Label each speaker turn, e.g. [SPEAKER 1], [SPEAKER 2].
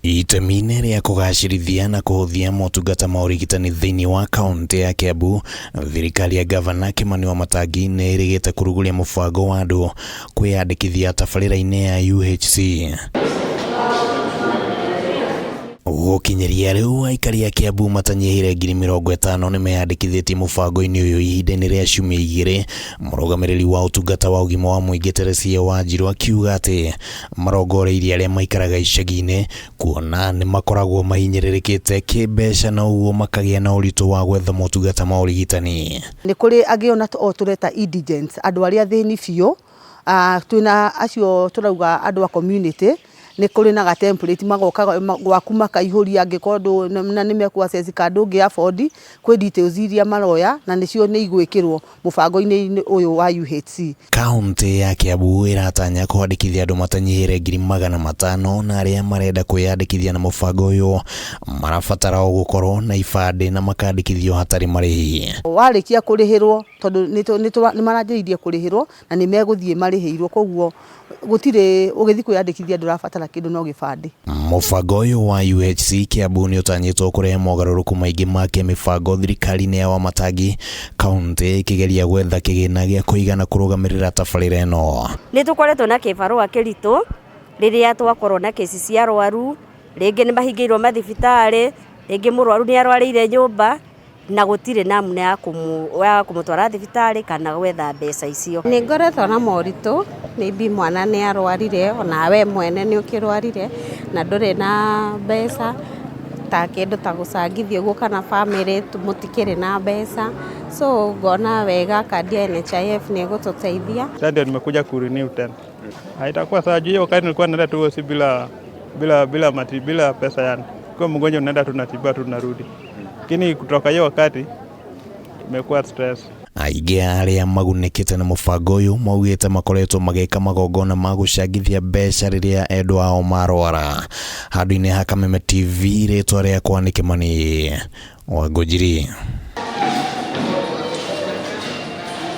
[SPEAKER 1] Itemi-inĩ rĩa kũgacĩrithia na kũhũthia motungata ma ũrigitani thĩinĩ wa kaũntĩ ya Kiambu, thirikari ya Ngavana Kĩmani Wamatangi nĩ ĩrĩgĩte kũrugũria mũbango wa andũ kwĩyandĩkithia tabarĩra-inĩ ya UHC. Gũkinyĩria rĩu aikari a Kiambu matanyihĩire 50,000 nĩ meyandĩkithĩtie mũbango-inĩ ũyũ ihinda-inĩ rĩa ciumia igĩrĩ. Mũrũgamĩrĩri wa ũtungata wa ũgima wa mũingĩ Teresia Wanjiru akiuga atĩ marongoreirie arĩa maikaraga icagi-inĩ kuona nĩ makoragwo mahinyĩrĩrĩkĩte kĩmbeca na ũguo makagĩa na ũritũ wa gwetha motungata ma ũrigitani.
[SPEAKER 2] Nĩ kũrĩ angĩ ona o tũreta indigents, andũ arĩa athĩni biũ, twĩna acio tũrauga andũ a community, nĩ kũrĩ na ga template magoka gwaku makaihũria angĩkorwo na nĩ mekũ assess kana ndũngĩ afford, kwĩ details iria maroya na nĩcio nĩ igwĩkĩrwo mũbango-inĩ ũyũ wa UHC.
[SPEAKER 1] Kauntĩ ya Kiambu ĩratanya kwandĩkithia andũ matanyihĩire 500,000 na arĩa marenda kwĩyandĩkithia na mũbango ũyũ marabatara o gũkorwo na ibandĩ na makandĩkithio hatarĩ marĩhi.
[SPEAKER 2] Warĩkia kũrĩhĩrwo tondũ nĩ maranjĩrĩirie kũrĩhĩrwo na nĩ megũthiĩ marĩhĩirwo koguo gũtirĩ ũgĩthiĩ kwĩyandĩkithia ndũrabatara kĩndũ no gĩbandĩ.
[SPEAKER 1] Mũbango ũyũ wa UHC Kiambu nĩ ũtanyĩtwo kũrehe mogarũrũku maingĩ ma kĩmĩbango thirikari-inĩ ya Wamatangi, kauntĩ ĩkĩgeria gwetha kĩgĩna gĩa kũigana kũrũgamĩrĩra tabarĩra ĩno.
[SPEAKER 3] Nĩ tũkoretwo na kĩbarũa kĩritũ rĩrĩa twakorwo na kĩci cia arwaru, rĩngĩ nĩ mahingĩirwo mathibitarĩ, rĩngĩ mũrwaru nĩ arwarĩire nyũmba na gũtirĩ namna ya kũmũtwara thibitarĩ kana gwetha mbeca icio.
[SPEAKER 4] Nĩ ngoretwo na moritũ, maybe mwana nĩ arwarire ona we mwene nĩ ũkĩrwarire na ndũrĩ na mbeca ta kĩndũ ta gũcangithia ũguo kana bamĩrĩ mũtikĩrĩ na mbeca, so ngona wega kandi ya NHIF nĩ ĩgũtũteithia.
[SPEAKER 5] Sasa ndio nimekuja ku renew tena. Haitakuwa sawa juu hiyo wakati nilikuwa naenda tu hosi bila bila bila mati, bila pesa yani. Kwa mgonjwa unaenda tu tunatibiwa tu tunarudi. Lakini kutoka hiyo wakati imekuwa stress.
[SPEAKER 1] Aingĩ a arĩa magunĩkĩte na mũbango ũyũ maugĩte makoretwo magĩka magongona ma gũcangithia mbeca rĩrĩa endwa ao marwara. Handũ-inĩ ha Kameme TV, rĩtwa rĩakwa nĩ Kĩmani Wangũnjiri.